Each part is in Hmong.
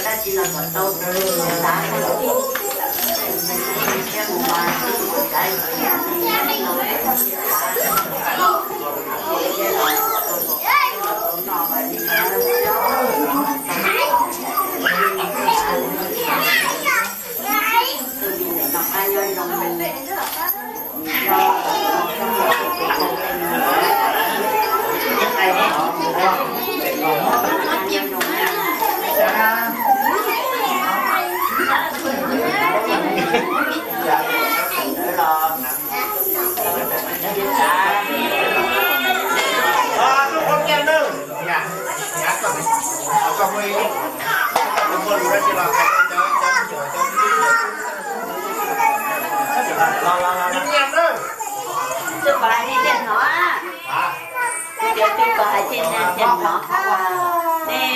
Tab sis los kom tau xav thiab mus mas xav Twb pom hais tias hnov, kuv tias twb pom hais tias hnov, nej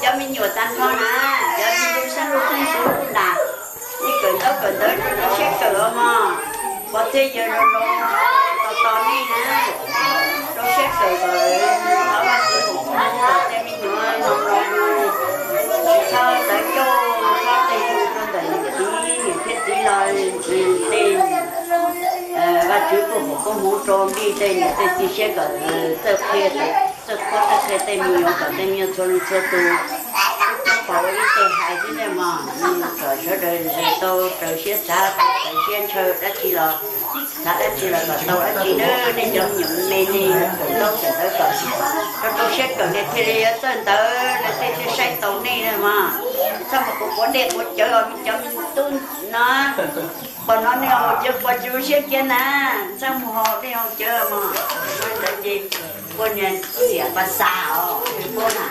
cov me nyuam tag nrho na, cov me lub sab lub kheej xub na, nej kawm ntaub kawm ntawv rau siab kawm os mog, pov thawj yawg los los tos tos nej na, rau siab kawm kom thov Vajtswv foom koob hmoov kom tej me nyuam zoo los, tsis txhob tawv ncauj, txhob tej hu rau ntawm niam txiv, niam thiab txiv los tej, Vajtswv kuj foom koob hmoov rau nplij tej niam tej txiv siab kom txawj qhia, txawj qhuab txawj qhia tej me nyuam kom tej me nyuam txhua leej txhua tus, tub coob pom ua ib teg hais xwb nej mog, kom sawv daws tau raws siab xav, tau raws siab ntshaw dab tsi los, xav dab tsi los kom tau dab tsi na, nej cov me nyuam me ne, kawm ntaub kawm ntawv kom rau rau siab kawm nej thiaj li yuav txawj ntawv, lawv thiaj thiaj saib taus nej na mog. Txhob mus quav quav dej quav cawv os cov me tub no, pom no nej haus cawv pov tseg siab kiag na, txhob mus haus dej haus cawv mog. Ntawd ces kuv niam xiam pas xas os, kuv na,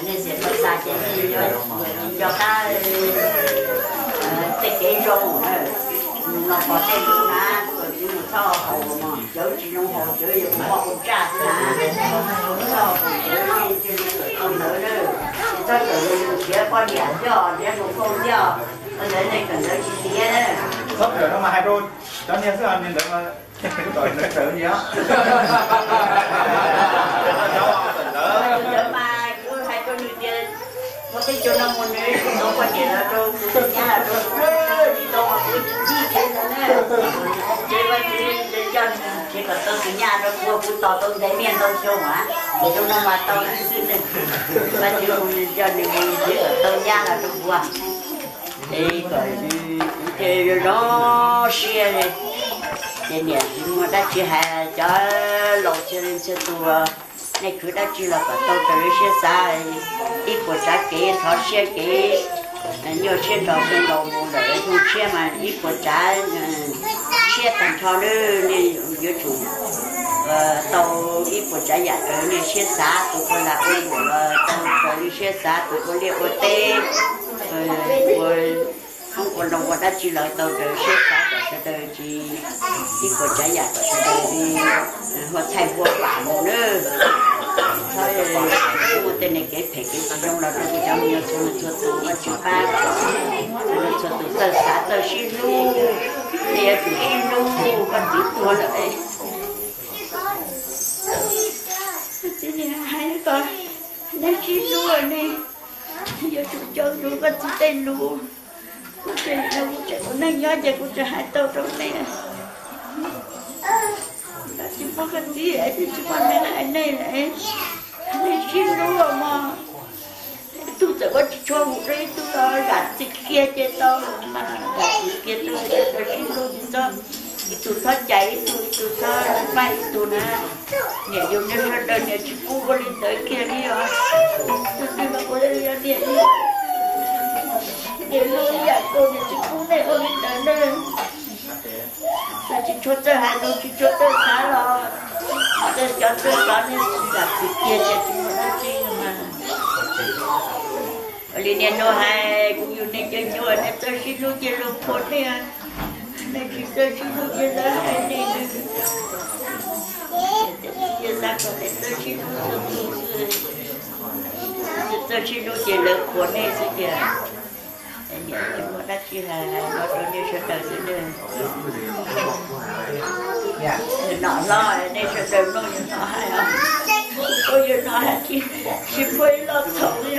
niam xiam pas xas ces nco qab tej kev zoo na, no pom tej lus na, kom txiv mus txhob haus mog, cawv tsis zoo haus, cawv yog ua mob ua ntsaj xwb na, txhob haus cawv, cia li kawm tau ntawv na, tsis txhob kawm siav poj niam thiab, siav hluas nkauj thiab, ntawd nej kawm ntawv tsis tiav na. Txhob kawm no mas hais rau cov niag xwb, niag ntawd mas kom ntawv kawm li os. Ntawd mas kuv hais rau nws tias, muaj peb caug no mus nws tsis tau poj niam los rau kuv tus nyab los rau kuv, tsis tau mas kuv tsis txib kiag ntawd na. Ces Vajtswv coj nws nrhiav kom tau tus nyab rau kuv, kuv tos tau ntev niaj ntau xyoo mas, ntawm xyoo no mas tau ib xwb ne. Vajtswv mus coj nws mus nrhiav kom tau nyab los rau kuv, es kom kuv thiaj zoo siab li. Ces niam tsis muaj dab tsi hais, cov laus txhia leej txhia tus, nej khwv dab tsi los kom tau raws li siab xav, ib puas tsav kev thov siab kev, nyuaj siab nrog xyoo laus mus lawm, xyoo tshiab mas ib puas tsav siab tag nrho lawm, nej yuav tsum tau ib puas tsav yam raws nej siab xav, tus ua lag ua luam los tau raws li siab xav, tus ua liaj ua teb, ua hoob ua loo ua dab tsi los tau raws siab xav kom sawv daws tsis, ib puas tsav yam kom sawv daws tsis hua txhaij hua vam mus nawb. Txhob muaj tej niag kev phem kev tsis zoo los rau kuv cov me nyuam txhua leej txhua tus, Vajtswv pab kom txhua leej txhua tus txawj xav txawj sib hlub, nej yuav tsum sib hlub, koj txiv tuag lawm. Koj txiv niag hais kom nej sib hlub, nej yuav tsum nco ntsoov koj txiv tej lus. Kuv tseem, kuv tseem ua neej nyob ces kuv tseem hais tau rau nej. Tsis muaj koj txiv es tsis muaj neeg hais nej lawm. Nej sib hlub mog. Ib tug txawm ua tsis tshua vum rau ib tug los zam txim kiag ces tau mas, zam txim kiag tau, sib hlub tsis txhob, ib tug txhob cais ib tug, ib tug txhob pab ib tug na. Niam yus niag sawv daws niam tsis pub ua li ntawd kiag li os. Tus twg los ua li niam, niam yus yam nkaus niam tsis pub nej ua li ntawd na. Txawm tsis tshua txawj hais lus tsis tshua txawj xav los, txawj cov txawj xav nej zam txim kiag ces tsis muaj dab tsi mas. Ua li niag no hais kuv yus niag cov nyuam nej txawj sib hlub cia luag qhuas nej, nej tsis txawj sib hlub cia lawv hais nej, nej xav kom nej txawj sib hlub txhua tus xwb, txawj sib hlub ces lawv qhuas nej xwb tiag. Niam tsis muaj dab tsi hais, hais no rau nej sawv daws xwb. Yog nom hlob nej sawv daws mloog yog nom hais os. Kuv yog nom hais tsis, tsis muaj ib lo txhaum li.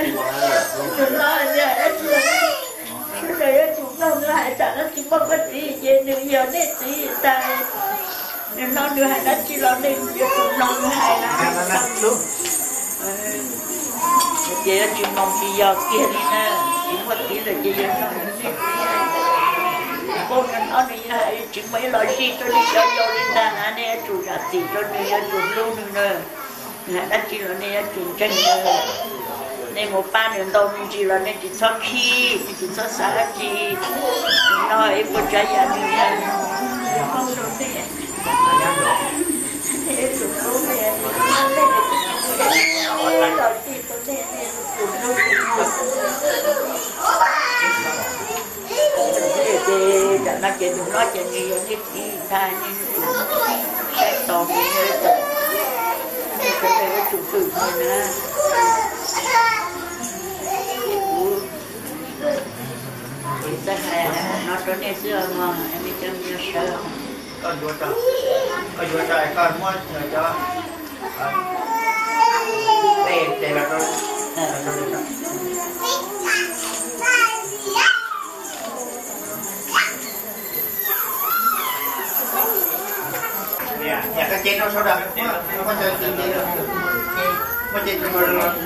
Yog nom hais tias dab tsi, sawv daws yuav tsum mloog nws hais, tsam no tsis muaj koj txiv ces nws yog nej txiv tas. Nws no nws hais dab tsi los nej yuav tsum mloog nws hais na. Hais tias yuav tsis mloog tsis yog kiag li na, tsis muaj txiv lawm ces yog no nws nej txiv. Paub nws no nws yog hais tsis muaj ib los zij rau nej cov yau li ntag na, nej yuav tsum zam txim rau nws, yuav tsum hlub nws na. Nws hais dab tsi los nej yuav tsum ntseeg nws. Nej mus pab nws ntau me ntsis los nej tsis txhob khib, nej tsis txhob xav dab tsi. Nws no ib puas tsav yam nws yog, nws poob rau nej. Nej yuav tsum hlub nws, nws no nej yuav tsum hlub nws, nej yuav tsum hlub nws. Saib tos, saib tos, saib tos, saib tos, saib tos, saib tos, kuv txawj hais no rau nej xwb os, nej cov me nyuam sawv. Koj yuav tso, koj yuav tso, koj muab cov tej tes los rau. Niam, koj ces rau sawv daws, muab cov tis tes, muab ces rau sawv daws.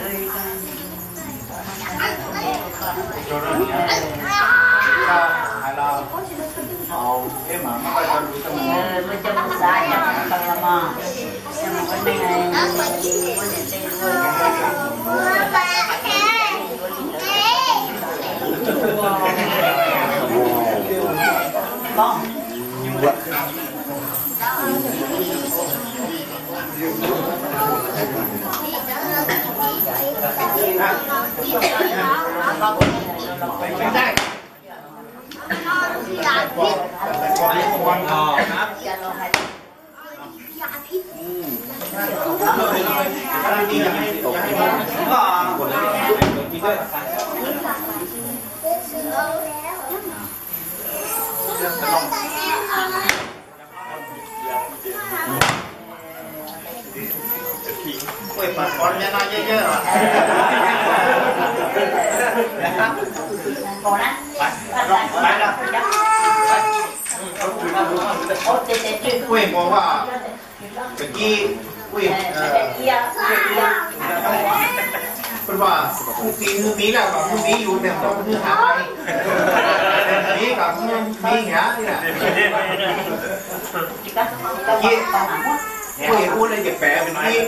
Kuj mus a, tag kis, kuj mus, kuj txiv hnub miv lawm kom hnub miv yus niam tau hnub hav, miv kom hnub miv hnyav li lawm. Kuj ua li ces pem mus ib.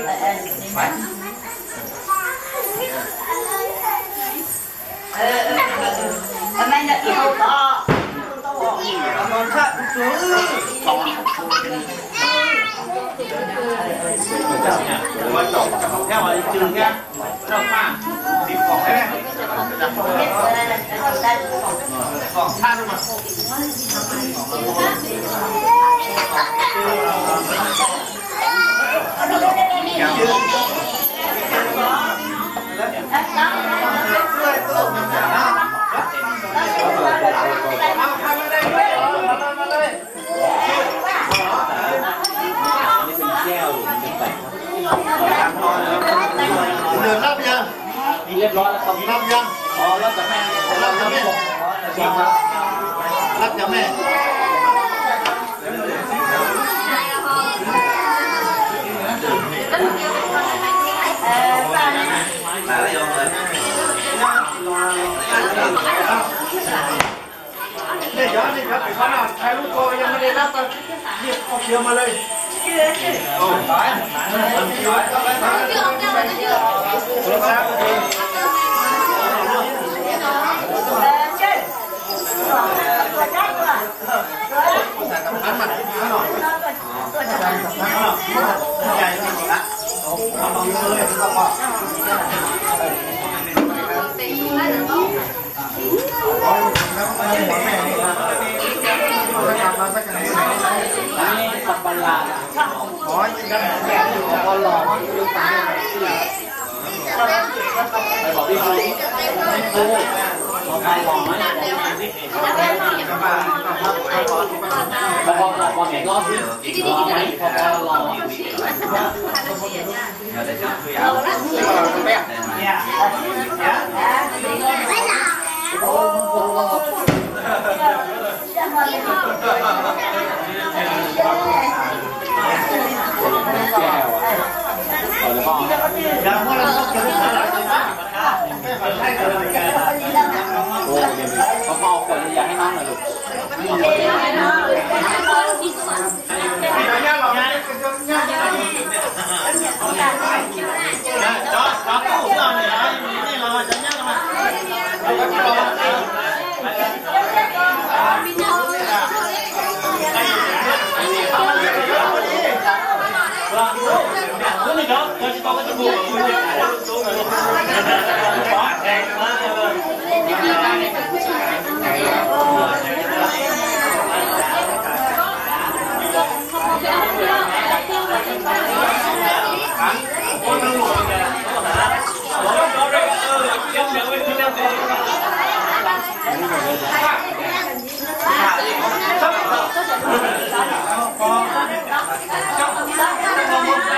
Lab yog, lab yog, lab cov me, lab cov me. Nej cov, nej cov pem ko no, thaij lub ko yog no, nej lab tau, nej ua kiag mas lawm. Noj, noj, noj, noj, noj, noj, noj, noj,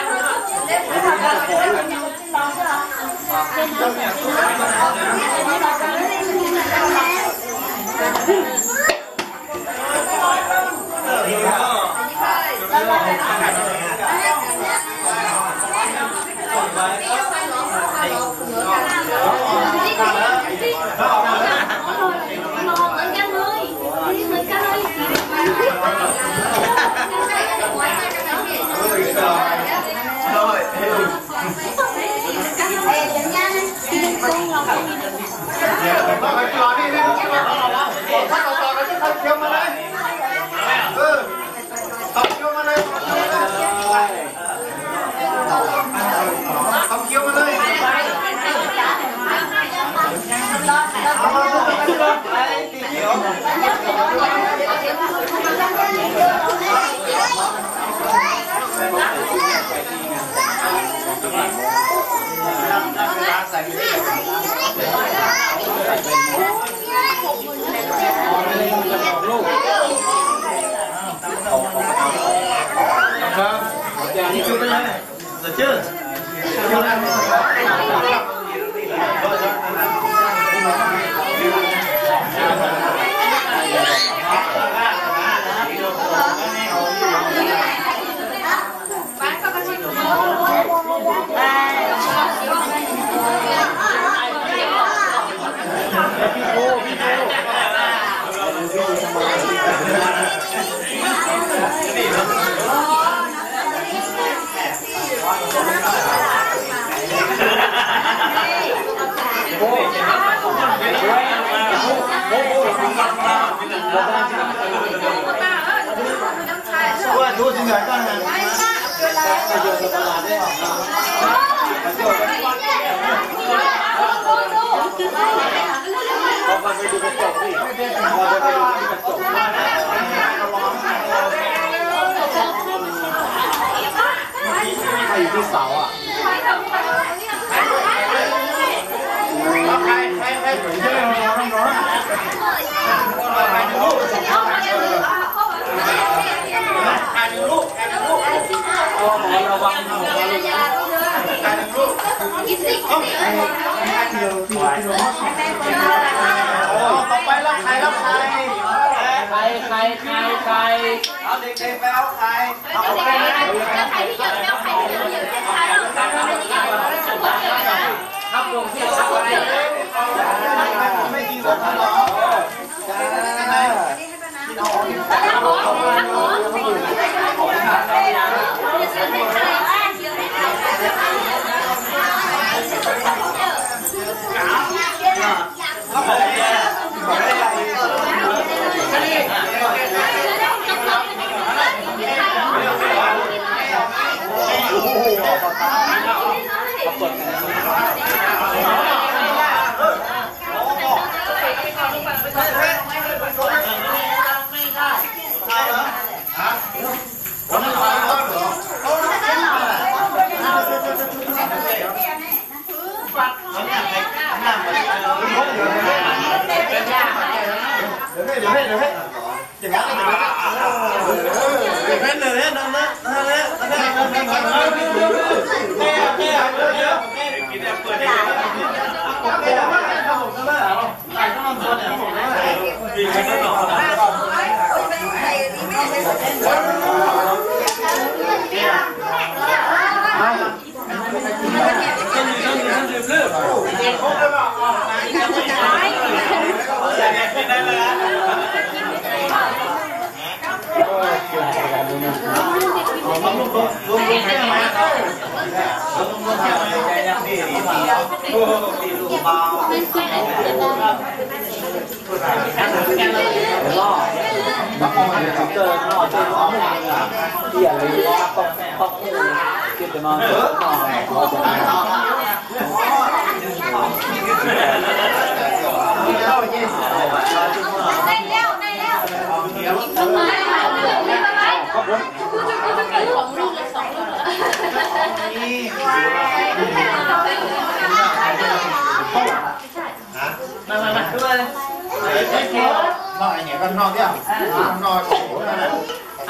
noj, noj, noj,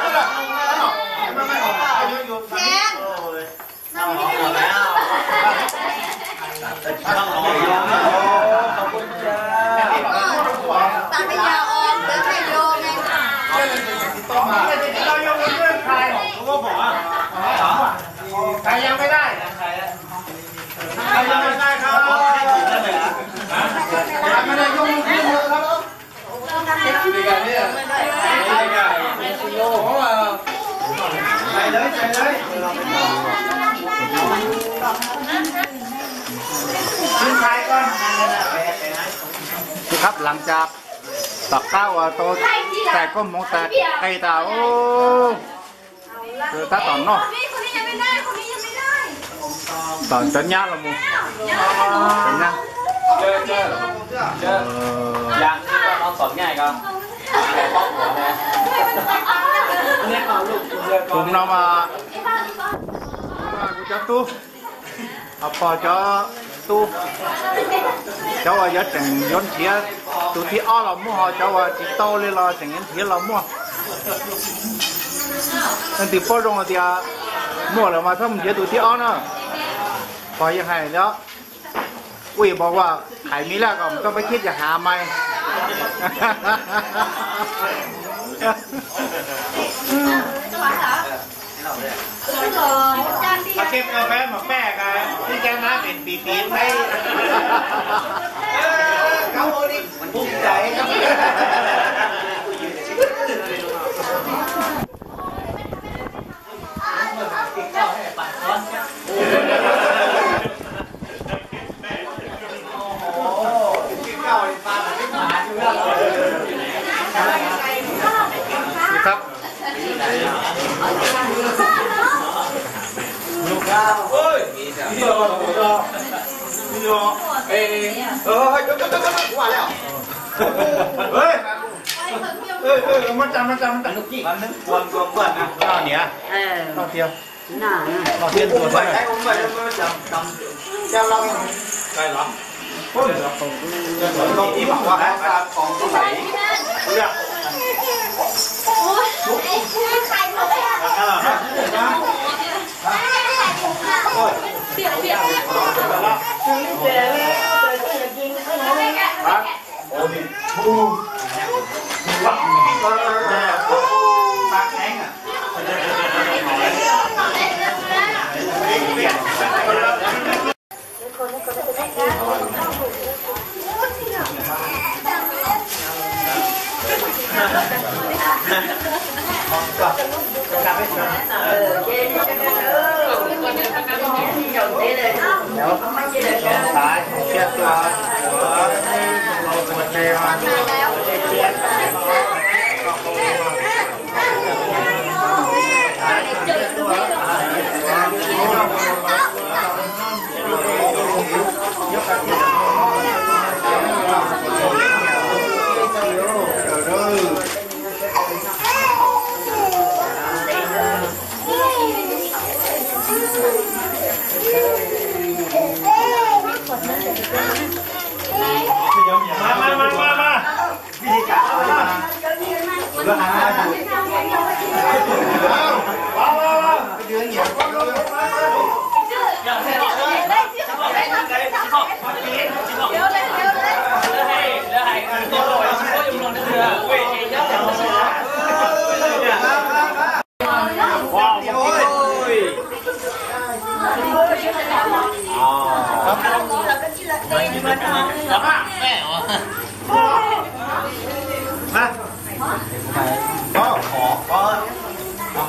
ใครยังไม่ได้ ใครยังไม่ได้ครับ ใครไม่ได้ยกมือขึ้นเลยครับ ใส่เลย ใส่เลย ขึ้นใครก่อน Xib khab, las cas tom qab uas tau tais koob hmoov tas qis tas, tab tom noj. Tom cov nyab los mus. Cov nyab. Tus no mas kuv cov tub, ho pog cov tub, cov uas yuav tseem yuav nrhiav tus thib ob los muaj, ho cov uas tsis tau li los tseem yuav nrhiav los muaj. Leej twg paub zoo tias muaj lawm mas txhob mus nrhiav tus thib ob na. Pog yeej hais li, ui, pog ua hais mi laj kom tau peb khib ces hav mais. Koj keb koj peb mas peb ka tib cab nab pem pim pim peb. Xib khab. Muab tsa, muab tsa, muab tsa. Niam, noj thiab. Noj thiab ntua thiab.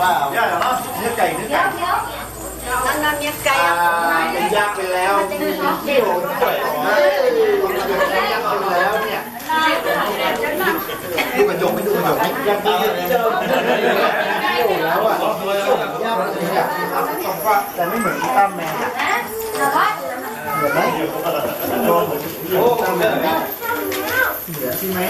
Nó, nó nhét cày, nhét cày. Nó, nó nhét cày. À, mình nhét cày. Mình nhét cày. Mình nhét cày. Đu cà chồng, đu cà chồng. Nhét cày. Nhét cày. Nhét cày. Tại nó mượn cái tăm này. Mượn đấy. Mượn tăm này. Mượn cái máy.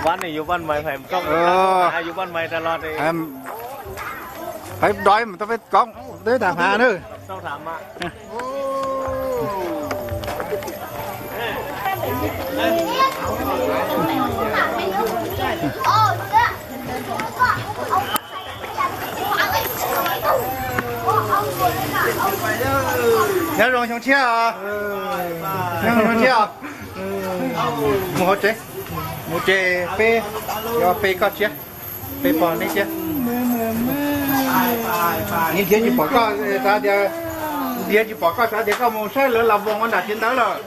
Vab ne yus paj mais, pais koj yus paj mais tas los. Peb dov mas tau peb koob, peb tham hma na. Nyob zoo xyoo tshiab os. Nyob zoo xyoo tshiab os. Mus hauv tsev, mus tsev peb, yuav pe koj tshiab, pe pog neb tshiab. Neb nrhiav tsis pom koj, xav tias, nrhiav tsis pom koj, xav tias koj mus saib lawv los voos ua nram tsev ntawd lawm.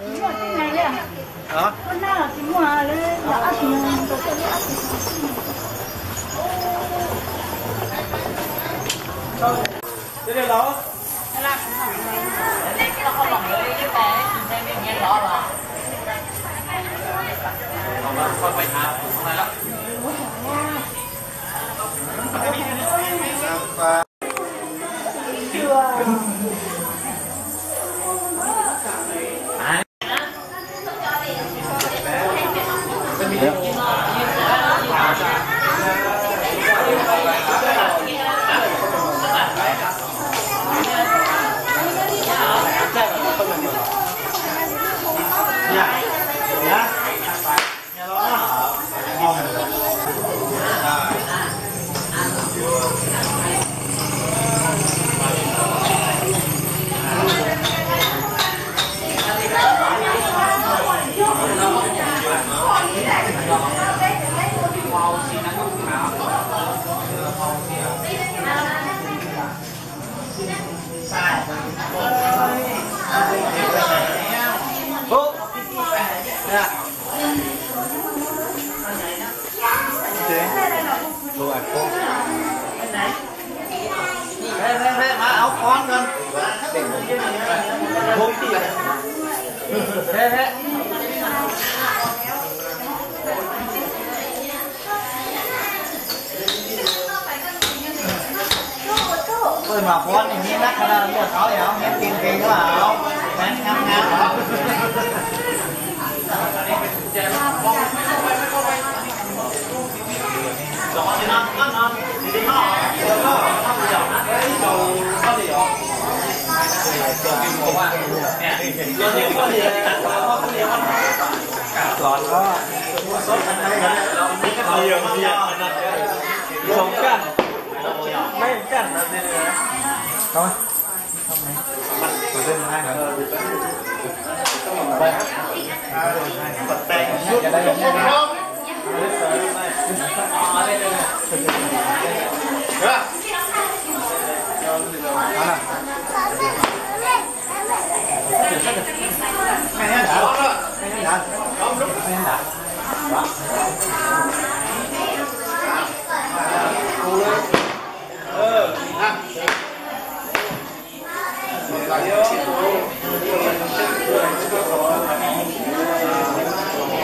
Neb haus, neb haus thiab noj rau es noj kom zoo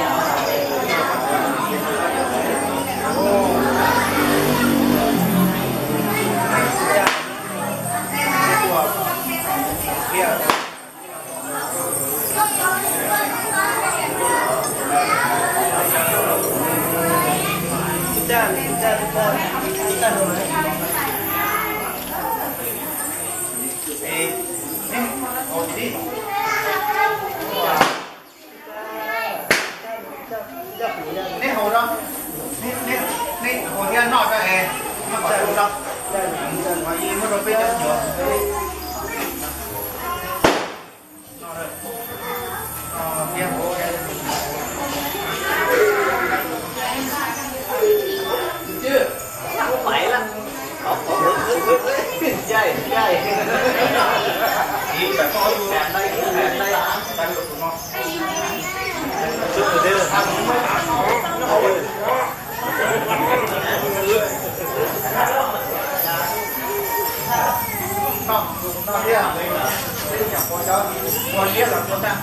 rau, muab rau peb cov nyuam. Neb leej twg tuaj tias koj cia los, koj cia los, koj cia los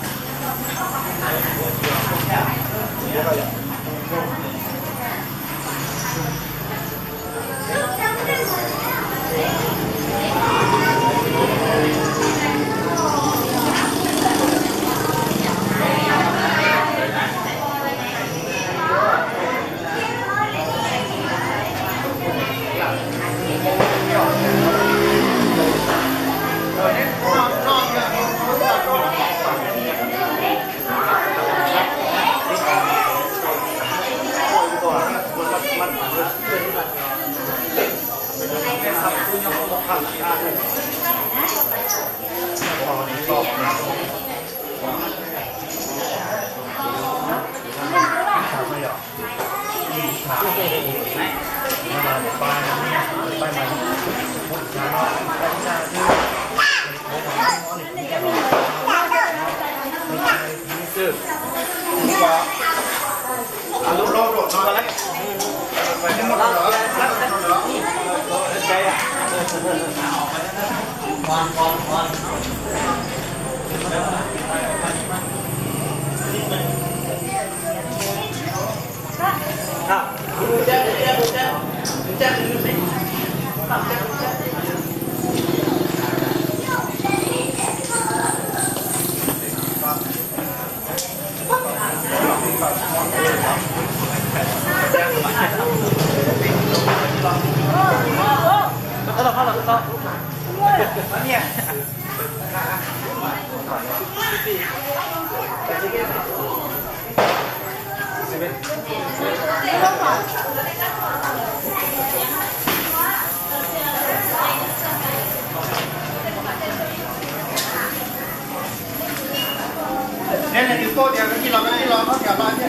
nyiaj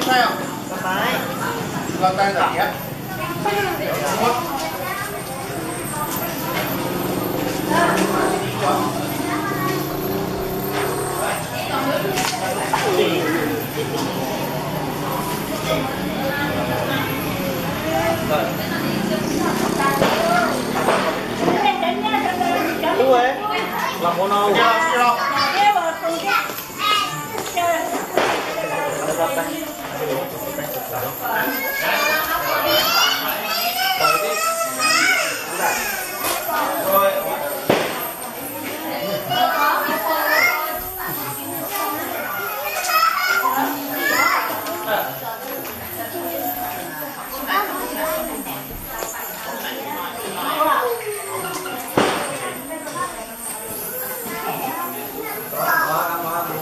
saib os. Los tag ntawm tias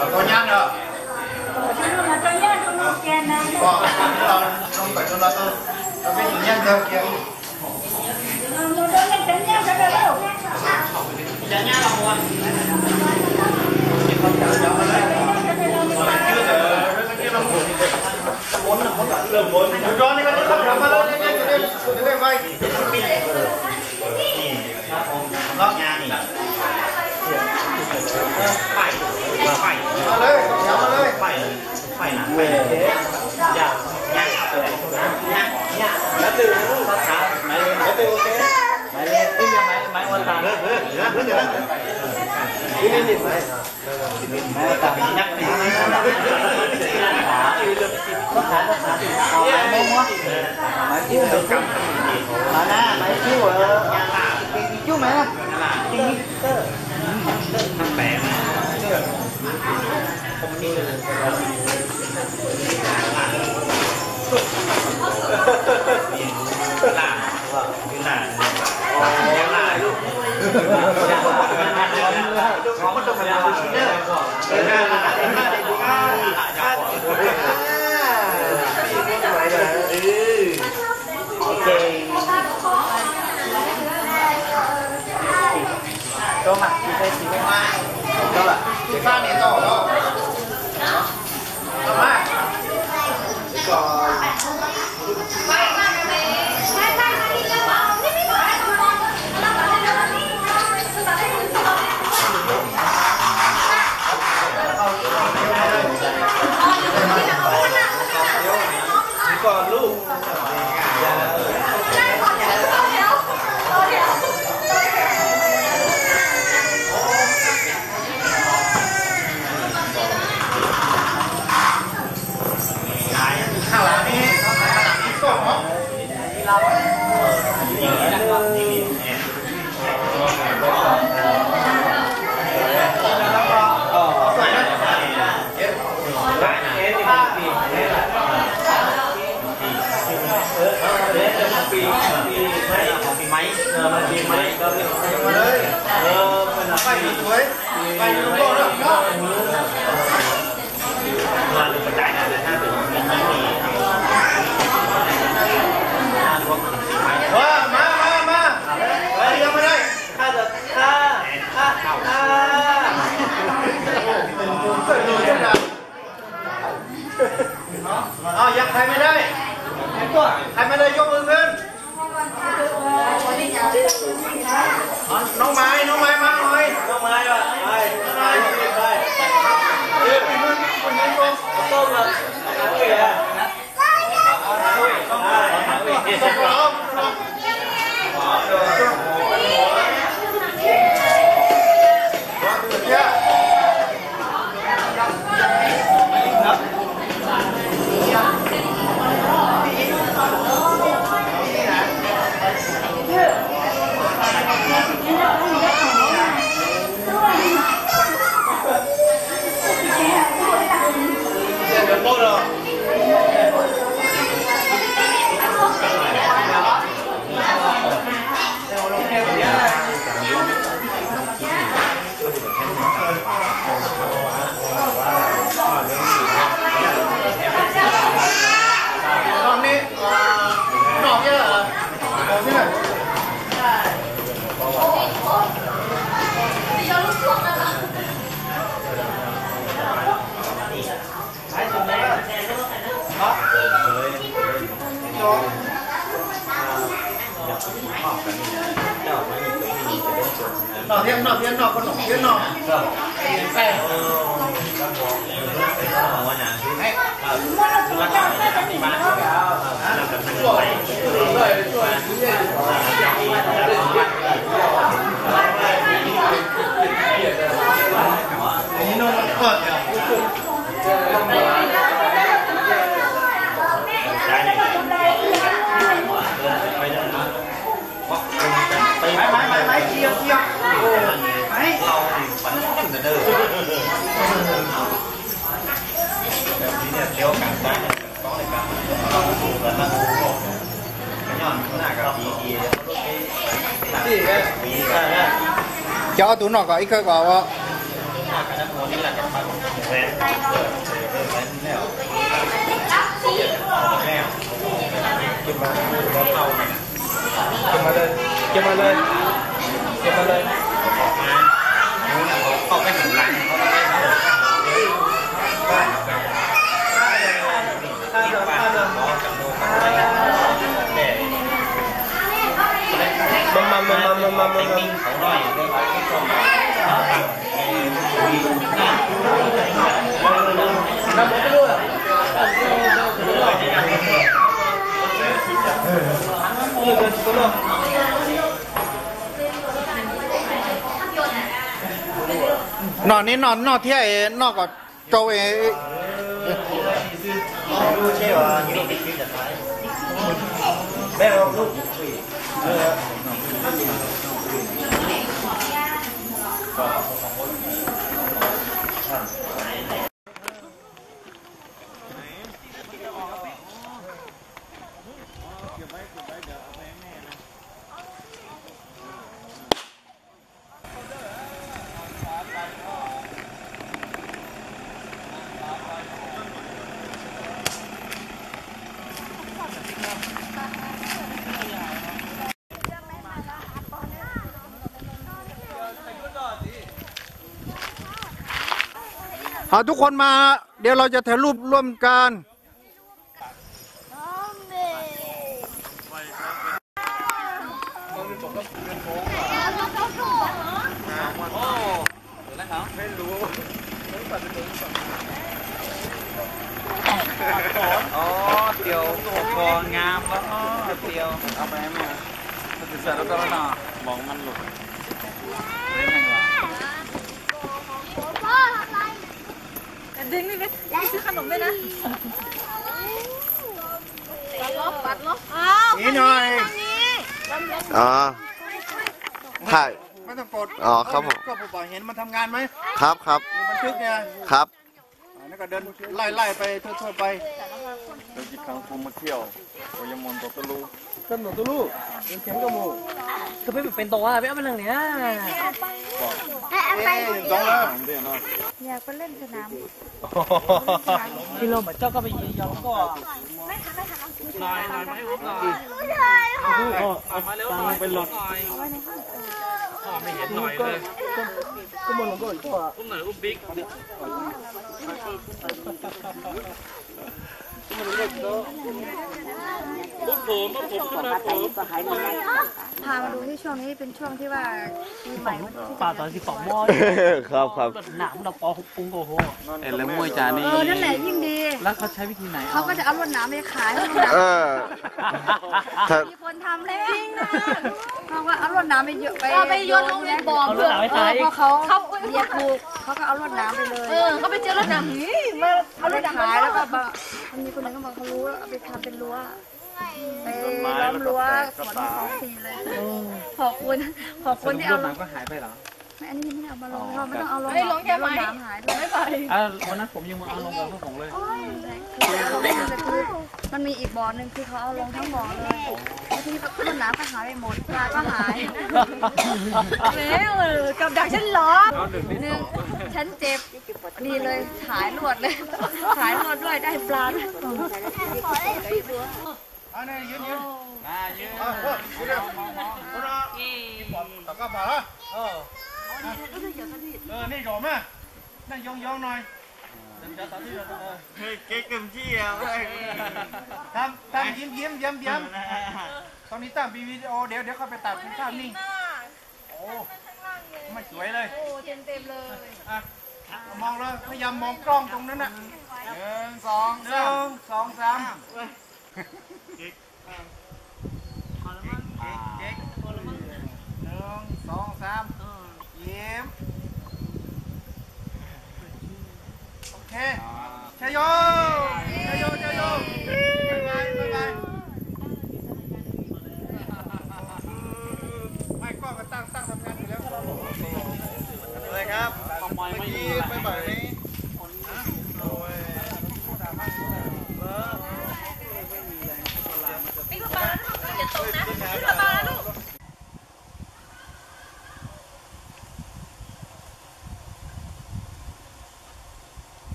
Los tau nyab na. Los tau nyab na. Los tau nyab na. Ov, yog qhais me dai, qhais me dai yog mus xwb. Noo Maiv, Noo Maiv mas, Noo Maiv, Noj thiab noj thiab noj, koj noj thiab noj. Coj ob tug noj kom ib kawg kom ua. No neb noj noj thiab, noj kom tsau. Hos tub qhuas mas,เดี๋ยวเราจะถ่ายรูปร่วมกัน. อ๋อ ถ่าย ไม่ต้องกด อ๋อ ครับผม ก็ผมบอกเห็นมันทำงานไหม ครับ ครับ มีบันทึกเนี่ย ครับ อ่า แล้วก็เดินไล่ๆไปทั่วๆไป เดี๋ยวกี่ครั้งกูมาเที่ยว กูยังมองตัวตะลุ ก็หนูตะลุ ยังแข็งก็หมู ก็ไม่เป็นตัว ไม่เอาไปทางเนี้ย บอก เอ๊ะ จองแล้ว อยากไปเล่นสนาม ที่เรามาเจ้าก็ไปยิงยองก็ หน่อยหน่อยไหม อุ้มหน่อย ออกมาเร็วหน่อย ไปหลบ พ่อไม่เห็นหน่อยเลย ก็มันก็อีกตัว อุ้มหน่อย อุ้มบิ๊ก อุ้มผม อุ้มผมขึ้นมา ผม พามาดูที่ช่วงนี้เป็นช่วงที่ว่าปีใหม่มันจะขึ้น ป่าตอนสิบสองมอ ครับ ครับ หนามเราปอหกปุงโอ้โห เอ็นแล้วมวยจานี่ เออ นั่นแหละยิ่งดี แล้วเขาใช้วิธีไหน เขาก็จะเอาลวดหนามไปขายให้ลูกหนาม เออ ถ้า มีคนทำแล้ว จริงนะ เขาก็เอาลวดหนามไปเยอะ ไป เอาไปโยนลงในบ่อ เอาลวดหนามไปขาย เออ พอเขา เขา เหยียบถูก เขาก็เอาลวดหนามไปเลย เออ เขาไปเจอลวดหนาม หืม มาเอาลวดหนาม ไปขาย แล้วก็บาง มันมีคนหนึ่งก็บอกเขารู้แล้ว เอาไปทำเป็นรั้ว ไปล้อมรั้วสวนของฟรีเลย ขอบคุณ ขอบคุณที่เอา สรุปลวดหนามก็หายไปเหรอ ไม่ อันนี้ยังไม่ได้เอามาลง อ๋อ เราไม่ต้องเอาลง ครับ หรอก เดี๋ยวลวดหนามหายด้วย ไม่ใส่ อ่ะ วันนั้นผมยังมาเอาลงกับพวกผมเลย โอ้ย มันมีอีกบ่อหนึ่งคือเขาเอาลงทั้งบ่อเลย แล้วทีนี้ลวดหนามก็หายไปหมด ปลาก็หาย แล้ว เออ กับดักฉันเหรอ หนึ่ง ฉันเจ็บ นี่เลย ขายลวดเลย ขายลวดด้วย ได้ปลาด้วย เอาเนี่ยยืนยืน มายืน เอาเพิ่มยืนเร็ว คนละ ต่อก็ผ่านแล้ว เออ เออ นี่หยอมนะ นั่งยองๆหน่อย เดี๋ยวต่อที่เรา เฮ้ย เก๊กเต็มที่อ่ะเว้ย ทำ ทำยิ้มยิ้มย้ำย้ำ ตอนนี้ตั้งเป็นวิดีโอ เดี๋ยว เดี๋ยวค่อยไปตัดเป็นภาพนิ่ง โอ้ ไม่สวยเลย โอ้ เต็มเต็มเลย อ่ะ มองเลย พยายามมองกล้องตรงนั้นน่ะ หนึ่ง สอง สาม หนึ่ง สอง สาม เก๊ก เก๊ก เก๊ก หนึ่ง สอง สาม ยิ้ม โอเค ชัยโย ชัยโย ชัยโย บ๊ายบาย บ๊ายบาย ไม่ กล้องก็ตั้ง ตั้งทำงานอยู่แล้ว อะไรครับ เมื่อกี้ไปบ่อยไหม โอ้ย ไม่รู้ปลาแล้วลูก อย่าตกนะ ไม่รู้ปลาแล้วลูก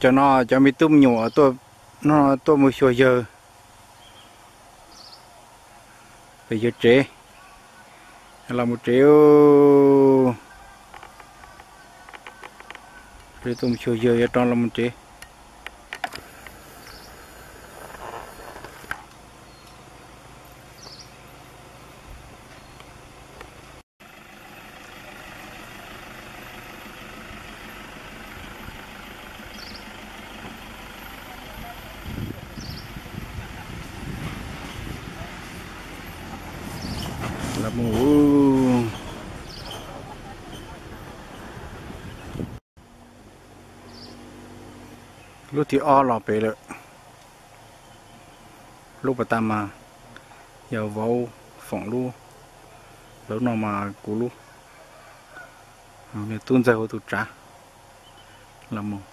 Cov no cov me tub me nyuam tuaj, no tuaj mus xyuas yawg pem yawg tsev, los mus tsev. Tuaj mus xyuas yawg yuav rov los mus tsev. Lub thib ob los pem lawm. Lub pas tas mas yog vauv Foom lub, lub no mas kuv lub. Tub ntxawg hu tus tsav los mus.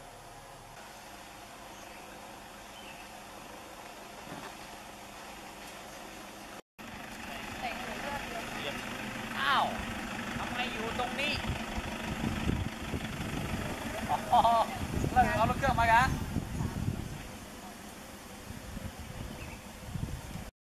Lawv lub kawj mas ka.